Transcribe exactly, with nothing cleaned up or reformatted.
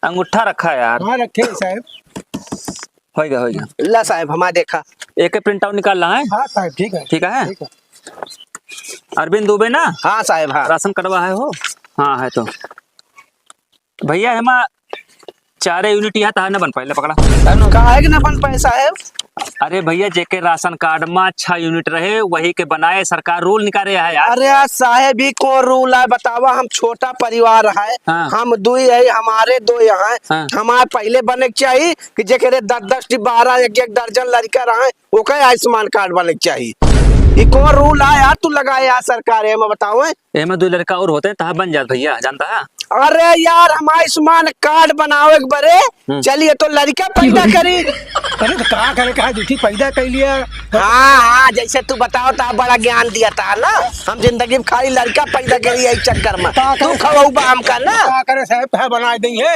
अंगूठा रखा है यार। हाँ, रखे हैं साहब। होइगा, होइगा। ला साहब, हमार देखा। एक print out निकाल ला है। हाँ साहब, ठीक है। ठीक है? ठीक है। अरविंद दुबे ना? हाँ साहब, हाँ। राशन कार्डवा है हो? हाँ, है तो। भइया, एमा चारे unit यहाँ तहार न बन पाए, ले पकड़ा। काहे के न बन पाए साहेब? अरे भइया, जेके राशन कार्ड मा छह unit रहे, वही के बनाए, सरकार rule निकाले है यार। अरे यार साहेब, ई कौन rule है बतावा? हम छोटा परिवार है, हाँ। हम दुई है, हमारे दो यहाँ, हाँ। हमार पहिले बने के चाही कि जेकरे दस दस टी, बारह, एक एक दर्जन लड़का रहे, ओके आयुष्मान कार्ड बने के चाही। ई कौन rule है यार, तू लगाए यार सरकार, एमा बताओ। एमे दो लड़का और होते हैं, तहा बन जात भइया, जानता है? अरे यार, हम आयुष्मान कार्ड बनावे के बरे, हम्म। चलिए तो लड़का पैदा करी। अरे तो का करे, कहा जूठी पैदा कर लिया। हाँ, हाँ, जैसे तू बताओ, ता बड़ा ज्ञान दिया था ना, हम जिंदगी में खाली लड़का पैदा करी यही चक्कर में। का तू करे? खवाऊ बा हमका ना। का करे साहेब, तहा बनाए देंगे।